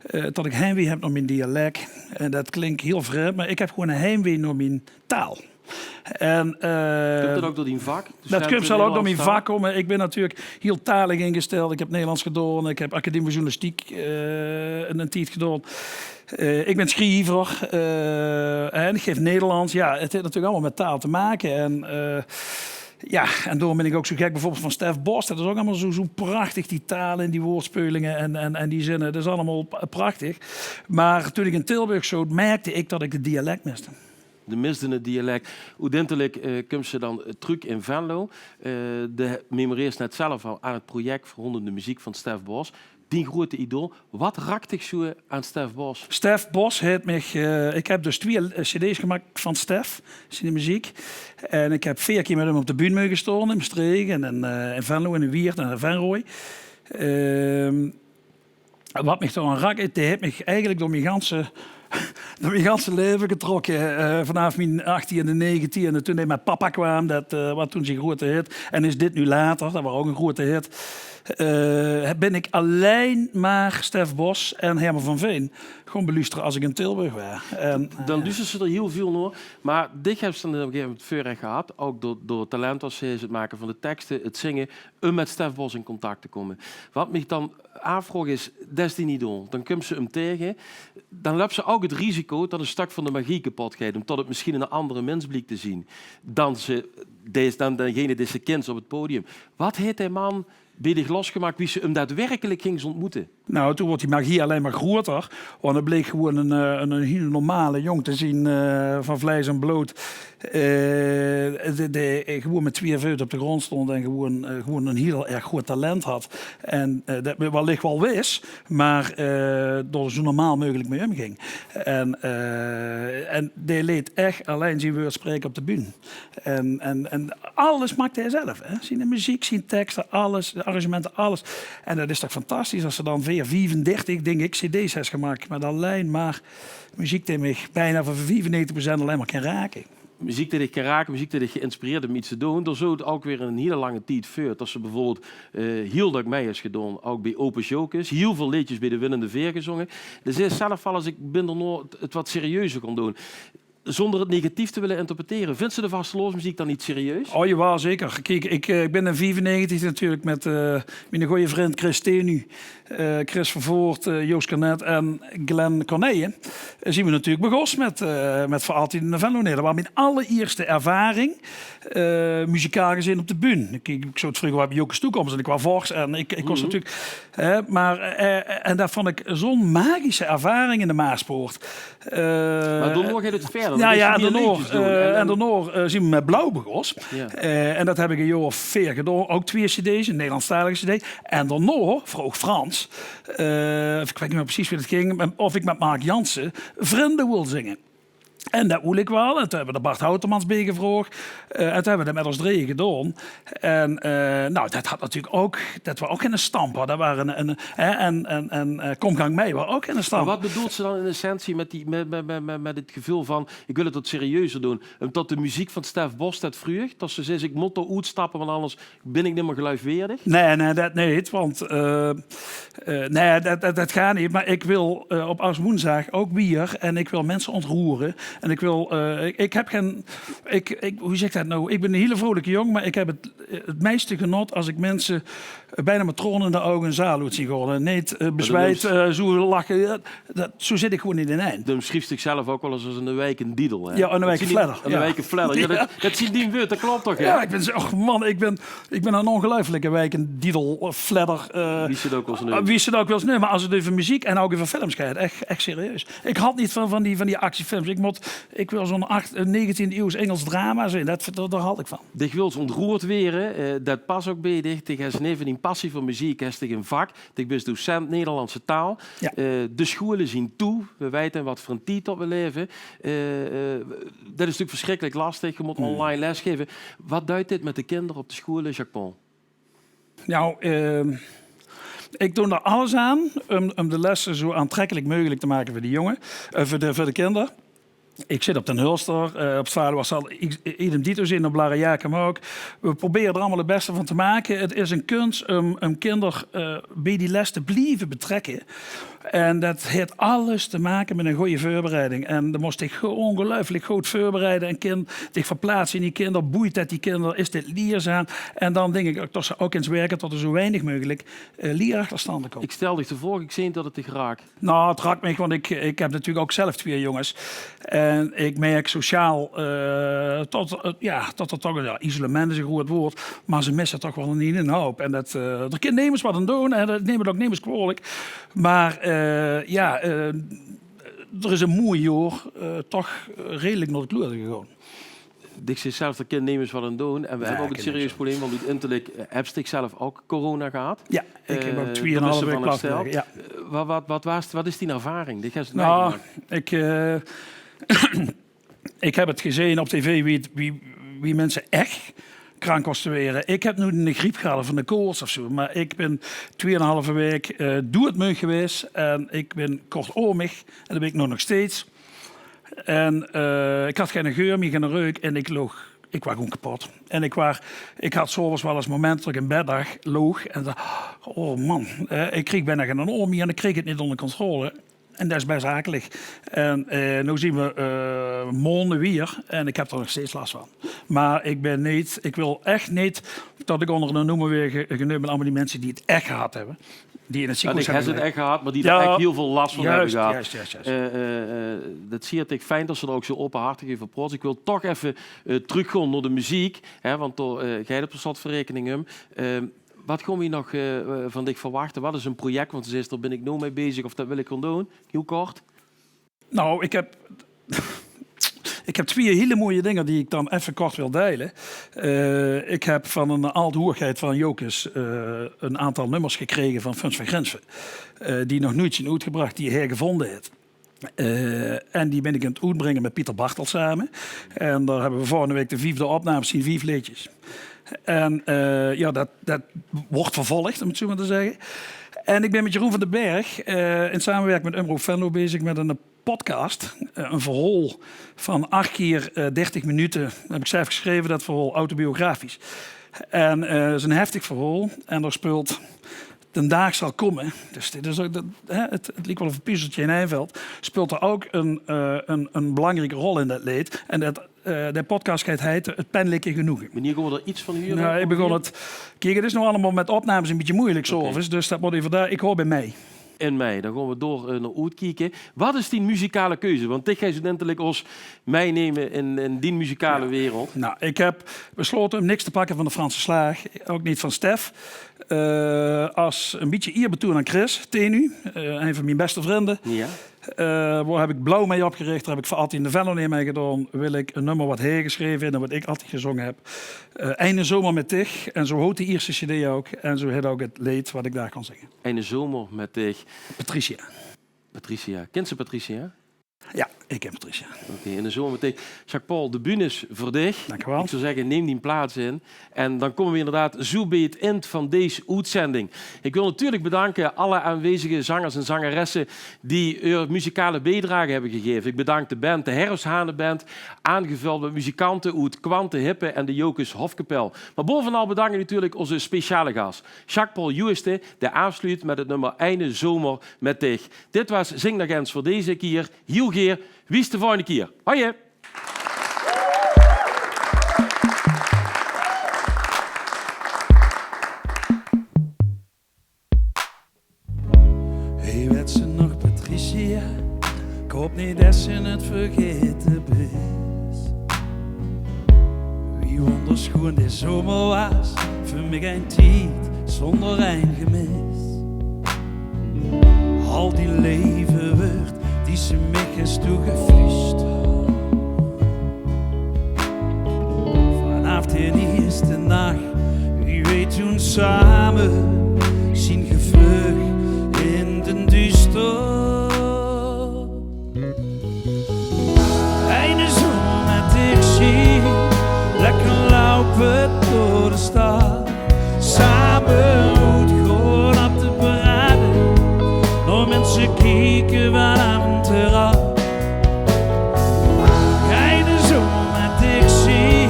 eh, dat ik heimwee heb naar mijn dialect. En dat klinkt heel vreemd, maar ik heb gewoon een heimwee naar mijn taal. En, eh, dat kump zal ook door dien vak komen. Ik ben natuurlijk heel talig ingesteld. Ik heb Nederlands gedaan. Ik heb academie van journalistiek, eh, een, een tijd gedaan. Eh, ik ben schrijver, eh, en ik geef Nederlands. Ja, het heeft natuurlijk allemaal met taal te maken. En, eh, ja, en daarom ben ik ook zo gek bijvoorbeeld van Stef Bos. Dat is ook allemaal zo, zo prachtig, die taal en die woordspeulingen en, en, en die zinnen. Dat is allemaal p-, prachtig. Maar toen ik in Tilburg zoot, merkte ik dat ik het dialect miste. De misde het dialect. Oedintelik, eh, kump se dan, eh, truuk in Venlo. Eh, de memoreers net zelf al aan het project rondom de muziek van Stef Bos. dien groeëte idool. Wat raak dich zoeë aan Stef Bos? Stef Bos haet mich, eh, ik heb dus twieë, eh, cd's gemaak van Stef, zien meziek. En ik heb veer kier met häöm op de bühne moge staon in Mestreech en in, eh, in Venlo en in Wieërt en in Venrooij. Ehm, wat mich dao aan raak, dae haet mich eigelik door mien ganse, door mien ganse laeve getrokke. Eh, vanaaf mien achtiende, negentiende, toen hae met Papa kwaam, det, eh, wat toen zien groeëte hit. En Is dit nu later, det waar ouk 'ne groeëte hit. Eh, bin ik allein maar Stef Bos en Herman van Veen gaon beluustere as ik in Tilburg waar. En, eh, dan luusters se d'r hiel väöl nao. Maar dich hebs dan op 'n gegaeve moment 't veurrech gehad, ouk door, door talent as se, 't make van de tekste, 't zinge, um met Stef Bos in contact te komme. Wat mich dan aafvraog is, det is dien idool. Dan kums se 'm taege. Dan löps se ouk 't risico det 'n stök van de magie kepot geit, umtot 't misschien 'ne andere mins bliek te zien dan se, dees, dan degene die se kins op 't podium. Wat haet dae man bie dich losgemaak, wie se 'm daadwerkelik gings ontmoete? Nou, toen woort die magie allein maar groeëter. Want 't bleek gewoeën 'ne, eh, 'ne hiel normale jóng te zien, eh, van vleis en blood. Eh, de, de, eh, gewoeën met twieë veut op de grond stond en gewoeën, eh, gewoeën 'n hiel erg groeët talent had. En, eh, det me wellich wel wis, maar, eh, dao zoeë normaal meugelik mee umging. En, eh, en dae leet ech allein zien wäörd spraeke op de bühne. En, en, en alles maakde hae zelf, hè. Zien meziek, zien tekste, alles, de arrangemente, alles. En det is toch fantastisch as se dan veer, viefendertig, dink ik, cd's hes gemaak, met allein maar meziek die mich bijna van viefennegentig procent allein maar kan rake. Meziek die dich kan rake, meziek die dich geïnspireerd um iets te doon. Dao zoot ouk weer 'n hiele lange tied veur, as se bijvoorbeeld, eh, hiel dök mei hes gedaon, ouk bie Opus Jocus. Hiel väöl leedjes bie de Winnende Veer gezonge. Dus is zelf al as ik bin d'r nog 't wat serieuzer gaon doon. Zonder 't negatief te wille interpretere, vinds se de vastelaovesmeziek dan niet serieus? Oh, jawel, zeker. Kiek, ik, eh, ik bin in viefennegentig natuurlijk met, eh, miene goeie vrind Chris Tenu, eh, Chris Vervoort, eh, Joost Cornet en Glenn Corneille, eh, zien we natuurlijk begós met, eh, met Veur Altied in Venlo. Nee, det waar mien allerierste ervaring, eh, muzikaal gezeen op de bühne. Kiek, ik zoot vreuger wel bie Jocus Toekomst en ik waar vors en ik, ik kós natuurlijk, hè, maar, eh, en det vond ik zoeën magische ervaring in de Maaspoort. Eh, maar dan nog het verder. Ja, ja, en dan nog, eh, en dan nog, eh, zien we met Blauw begós. Ja. Eh, en det heb ik 'n jaor of veer gedaon. Ouk twieë cd's, 'n Nederlandstalige cd. En dan nog vroog Frans, eh, ik weet niet meer precies wie het ging, maar of ik met Mark Jansen Vrienden wil zingen. En det woel ik wel. En toen hebbe we de Bart Houtermans bie gevraog. Eh, en toen hebbe we det met os drieje gedaon. En, eh, nou, det had natuurlijk ouk, det waar ouk geine stamp, hoor. Det waar 'n, 'n, hè, en, en, en, eh, Kom Gank Mei waar ouk geine stamp. Maar wat bedoelt ze dan in essentie met die, met, met, met, met, met het geveul van: ik wil het wat serieuzer doen? Umtot de meziek van Stef Bos det vreug, det se zeis: ik mot d'r oetstappe, want anders bin ik nimmer geluifweerdig? Nee, nee, det neet, want, eh, eh, nee, det, det, det gaat neet. Maar ik wil, eh, op Asmoensdaag ouk wieër en ik wil minse ontroere. En ik wil, eh, ik, ik heb gein, ik, ik, wie zeg ik det nou? Ik bin 'ne hiele vrolike jóng, maar ik heb het, eh, het meiste genot as ik minse, eh, bijna met traone in de ouge 'n zaal oet zien gaon. En neet, eh, bezweid, eh, zoeë lache. Ja, det, zoeë zit ik gewoeën neet in-ein. Dan beschriefs dich zelf ouk wel as, as 'ne wijke diedel, hè? Ja, 'ne wijke fledder. 'Ne wijke fledder. Ja, det, det zien dien wäörd, det klop toch, hè? Ja, ik bin zo, och man, ik bin, ik bin 'n ongeluiflike wijke diedel, eh, fledder, eh, wie se 't ouk wel ins neums. Wie se 't ouk wel ins neums, maar as het euver meziek en ouk euver films geit, ech, ech serieus. Ik haw neet van, van die, van die actiefilms. Ik mot, ik wil zoeën ach-, eh, negentiende eeuws Engels drama zien. Det, det, dao haw ik van. Dich wils ontroerd waere, eh, det pas ouk bie dich. Dich hes neve dien passie veur meziek, hes dich 'n vak. Dich bis docent Nederlandse taal. Ja. Eh, de schoele zien toe. We weite wat veur 'n tied det we laeve. Eh, eh, det is natuurlijk verschrikkelik lastig. Je mot online lesgeve. Wat duit dit met de kinder op de schoele, Jacques Paul? Nou, eh, ik doon d'r alles aan um, um de lesse zoeë aantrekkelik meugelik te make veur de jonge, eh, veur de, veur de kinder. Ik zit op Den Hulster, eh, op Zwaluwersdal, ik, idem dito zien op Blariacum ouk. We probere d'r allemaol het beste van te make. Het is 'n kuns um, um kinder, eh, bie die les te blieve betrekke. En det haet alles te make met 'n goeie veurbereiding. En dan mos dich ongeluiflik good veurbereide en kin dich verplaatse in die kinder. Boeit det die kinder? Is dit lierzaam? En dan dink ik ouk det se ouk kins werke tot d'r zoeë weinig meugelik, eh, lierachterstande kómme. Ik stel dich de vraog, ik zeen det het dich raak. Nou, het raakt mich, want ik, ik heb natuurlijk ouk zelf twieë jonges. En ik merk sociaal, eh, tot, eh, ja, tot er toch, ja, isolement is 'n groeët woord, maar ze misse toch wel 'n hiele houp. En det, eh, d'r kin nemes wat aan doon en det neem ik ouk nemes kwaolik. Maar, eh, ja, eh, d'r is 'n moei jaor, eh, toch redelik nao de kloeëte gegaon. Dich zeet zelf, d'r kin nemes wat aan doon. En we hebbe ouk 't serieus probleem, want oeteindelik, eh, hebs dich zelf ouk corona gehad. Ja, ik heb ouk twieënhalve waek last gehad. Eh, wat, wat, wat, waas, wat is dien ervaring? Dich hebs 't meigemaak. Nou, ik, eh, ik heb 't gezeen op tv wie, wie, wie minse ech krank koste waere. Ik heb noeit 'n griep gehad of 'n koorts of zo, maar ik bin twieënhalve waek, eh, doedmeug gewaes en ik bin kortomig en dat bin ik nog, nog steeds. En, eh, ik had geine geur mie, geine reuk en ik loog, ik waar gewoen kepot. En ik waar, ik had 's aoves wel ens momente dat ik in bed lag, loog en dacht: "Oh man, eh, ik krieg bijna geine aom mie en ik krieg 't neet onder controle." En dat is best akelig. En, eh, noe zien we, eh, maonde wier en ik heb d'r nog steeds last van. Maar ik bin neet, ik wil ech neet dat ik onder 'n noemer waer ge-, geneump mit allemaol die minse die 't ech gehad hebbe. Die in 't ziekenhoes hebbe gelege. Ech gehad, maar die d'r ech hiel väöl last van hebbe gehad. Juist, juist, juist. Eh, eh, eh, dat zie ik fijn dat ze d'r ouk zo openhartig euver praots. Ik wil toch effe, eh, trökgaon nao de meziek, hè, want dao, eh, geit 't per slot van raekening um. Eh, wat gaon we nog, eh, van dich verwachte? Wat is 'n project? Want ze zeet, dao bin ik noe mei bezig of dat wil ik gaon doon. Hiel kort. Nou, ik heb, ik heb twieë hiele mooie dinger die ik dan effe kort wil deile. Eh, ik heb van 'n ald hoegheid van Jocus, eh, 'n aantal nummers gekrege van Frans van Grinssen, eh, die nog noeit zien oetgebrach, die hae gevonde haet. Eh, en die bin ik aan 't oetbringe mit Pieter Bartels same. En dao hebbe we volgende waek de viefde opname, zien vief leedjes. En, eh, ja, dat, dat wordt vervolgd, om 't zo maar te zegge. En ik bin mit Jeroen van den Berg, eh, in samewirking mit Omroep Venlo bezig mit 'n podcast. Eh, 'n verhaol van ach kier, eh, dertig minute. Dat heb ik zelf geschreve, dat verhaol, autobiografisch. En, eh, 't is 'n heftig verhaol. En dao speult Den daag zal komme. Dus dit is ouk, dat, hè, 't, 't liek wel of 'n puzzeltje ineenvelt. Speult d'r ouk 'n, eh, 'n, 'n belangrieke rol in dat leed. En dat, eh, de podcast geit heite 't Pienlike Genoege. Wannier gaon we d'r iets van hure? Nou, ik begon 't, kiek, 't is noe allemaol mit opnames 'n bietje moeilijk, 's aoves, dus dat moet even dao, ik hoor bij mei. In mei, dan gaon we dao, eh, nao oetkieke. Wat is dien muzikale keuze? Want dich geis oeteindelik os meinumme in, in dien muzikale wereld. Nou, ik heb beslaote um niks te pakke van de Franse slaag, ouk neet van Stef. Eh, as 'n bietje ierbetoon aan Chris Tenu, eh, ein van mien beste vrinde. Ja. Eh, wao heb ik Blauw mei opgerich, dao heb ik veur Altien de Venlonaer mei gedaon. Wil ik 'n nummer wat hae geschreve haet en wat ik altied gezonge heb. Eh, Eine zomer mit dich. En zo hoot de ierste cd ouk. En zo heet ouk 't leed wat ik dao kan zinge. Eine zomer mit dich. Patricia. Patricia. Kins se Patricia? Ja, ik ken Patricia. Oké, Eine zomer mit dich. Jacques Paul, de bühne is veur dich. Dank u wel. Ik zou zegge, neem dien plaats in. En dan komme we inderdaad zoe bie 't ind van dees oetzending. Ik wil natuurlik bedanke alle aanwezige zangers en zangeresse die eur muzikale biedrage hebbe gegaeve. Ik bedank de band, de Herfshane Band, aangevuld mit muzikante oet Kwante, Hippe en de Jocus Hofkapel. Maar bovenal bedank ik natuurlik ozze speciale gas, Jacques Paul Joosten, dae aafsluut mit 't nummer Eine zomer mit dich. Dit waas Zing Nog Ens veur deze kier. Hiel gaer. Wies de volgende kier. Hoi! Hey, wets se nog, Patricia? Ik haop neet des se 't vergaete bis. Wie wonderschoen de zomer waas, veur mich ein tied zonder ein gemis. Al die leve wäörd die se mich hes toegefluusterd. Vanaaf d'n ierste nach, wie weej toen same zien gevlucht in den duuster. Eine zomer mit dich zien, lekker loupe door de stad. Same oetgaon op de parade, nao minse kieke vanaaf 't terras. Eine zomer mit dich zien,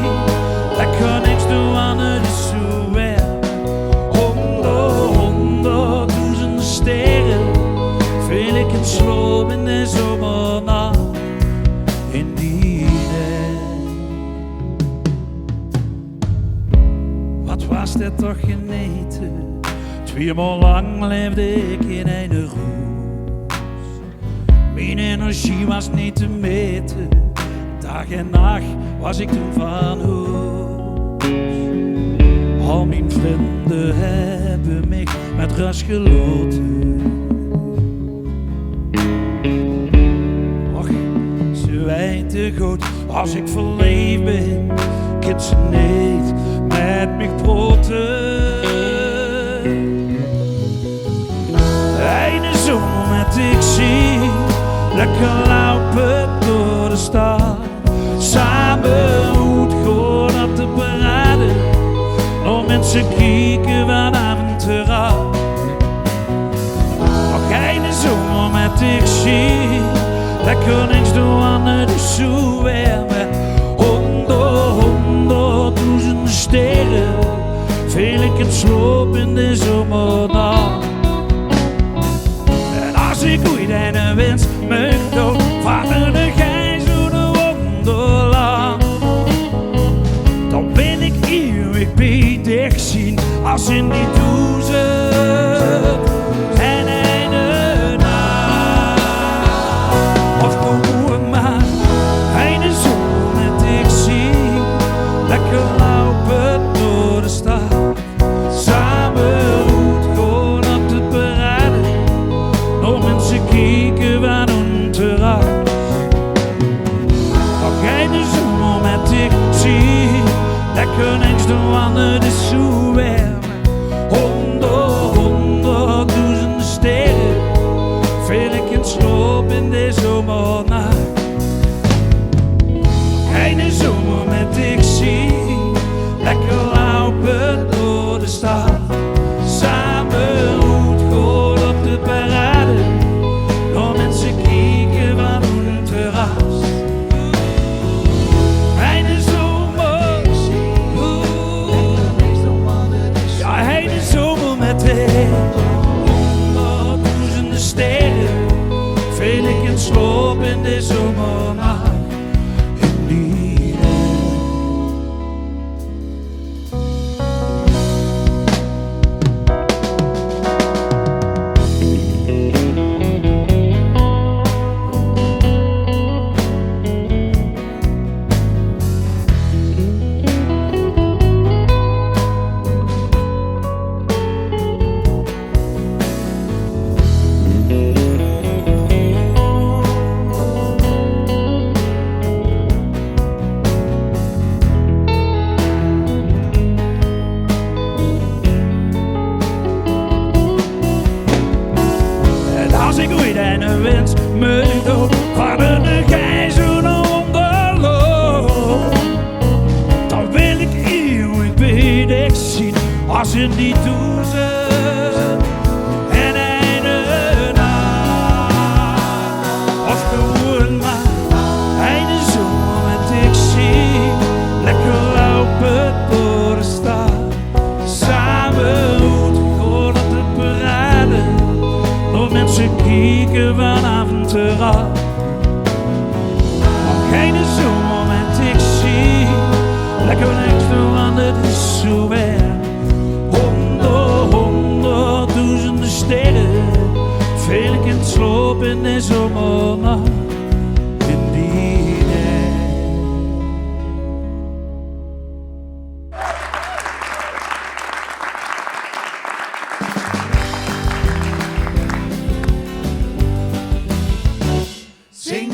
lekker niks doon, want 't is zoe waer. Onder honderddoezende sterre, veel ik in slaop in de zomernach. In die nacht. Wat waas dit toch genete? Twieë maond lang leefde ik in eine roes. Mien energie waas neet te mete. Daag en nach waas ik toen van hoes. Al mien vrinde hebbe mich mit rös gelaote. Och, ze weite Good, as ik verleef bin, kins se neet met mich prote. Eine zomer met dich zien, lekker loupe door de stad. Same oetgaon op de parade, nao minse kieke van aaf en te raar. Nog eine zomer met dich zien, lekker niks doon aan de zoewerme. Honderd, honderddoezende sterre, veel ik in slaop in de zomernach. En as ik oeit eine wins maag doon, vader de gijs door de wonderland, dan wil ik eeuwig bij dich zien, as in die doezend en eine nacht. Of gewoon maar eine zomer met dich zien, lekker loupe door de stad. Same oetgaon op de parade, nao minse kieke van oeteraard. Nog eine zomer met dich zien, lekker niks doon aan de zoewerme. Honderd, honderddoezende sterre, veel ik in slaop in de zomernach. Eine zomer met dich zien, lekker loupe door de stad. Same oetgaon op de parade, nao minse kieke van oet 't terras. Eine zomer, ja, eine zomer met dich. Honderddoezende sterre, veel ik in slaop in de zomernach. In die nacht. En as ik oeit eine wins maag doon, vader de gijs door de wonderland, dan wil ik eeuwig bij dich zien, as in die doezend en eine nacht. Of gewoon maar eine zomer met dich zien, lekker loupe door de stad. Same oetgaon op de parade, nao minse kieke van aaf en te raar. Nog eine zomer met dich zien, lekker niks doon aan de zoewerme. Honderd, honderddoezende sterre, veel ik in slaop in de zomernach. In die nacht. Zing